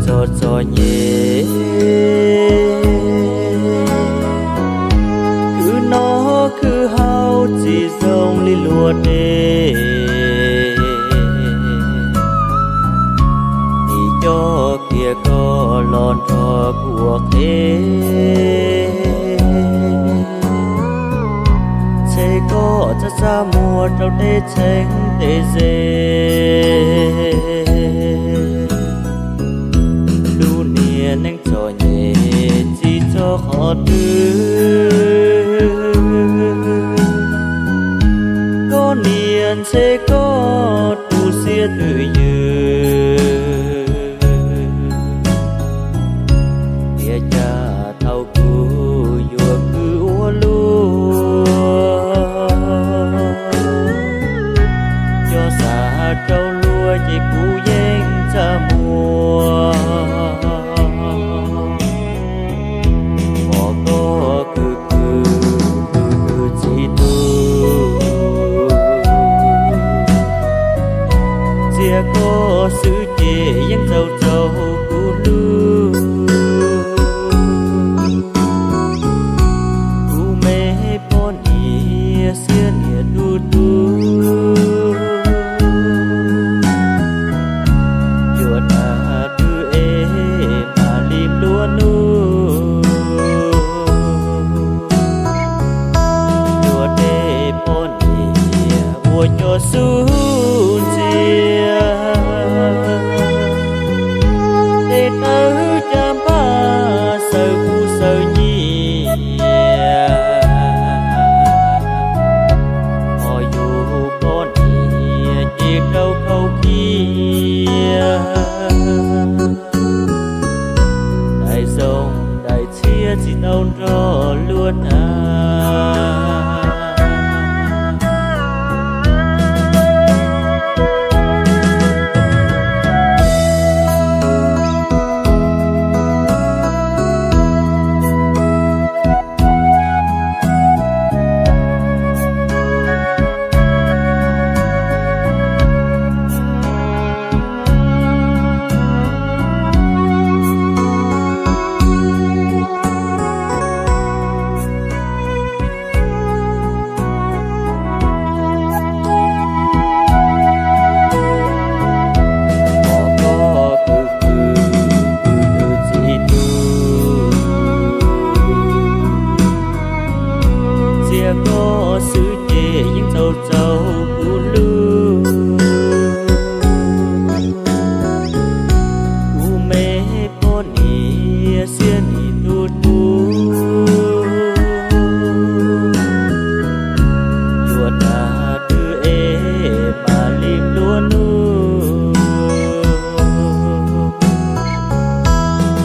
Txom txom nyem, khwv noj khwv haus tsis zoo li luag dej. Nim coj kiag koj los nrog kuv ua qhev, ntshe koj txaj txaj muag rau tej txheeb tej ze. Lub niag neej txom nyem tsis txog qhov twg, koj niam ntshe koj tu siab twj ywm. Tiam sis thaum kuv yuav khwv ua luaj, cov xav rau luag ces kuv yeej txaj muag. Pom koj khwv khwv khwv khwv tsis tu, txia koj xwb ces yeej txaus txaus kuv hlub. Kuv me poj niam xiab niam tu tu, yuav tag twg es mam li nplua nuj. Yuav tej poj niam ua cov xub ntxias, tej tawv caj npab xaws kuv xaws nyias. Ho yus poj niam ces rau khau khiav, daim zoo daim txhiab tsis tau nrog luag hnav. Pom koj khwv khwv khwv khwv tsis tu, txia koj xwb ces yeej txaus txaus kuv hlub. Kuv me poj niam xiab niam tu tu, yuav tag twg es mam li nplua nuj.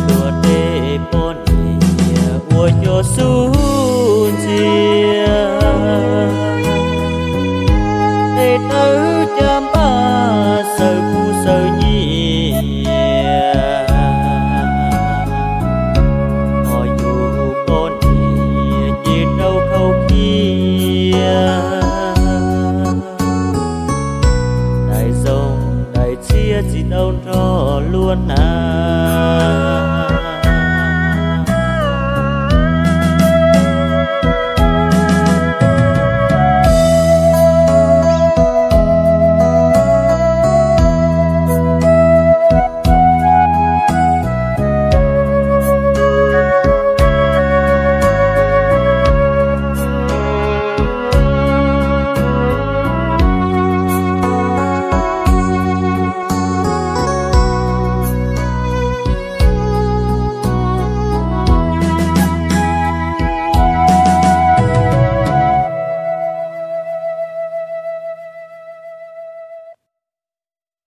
Luag tej poj niam ua cov xub ntxias, tej tawv caj npab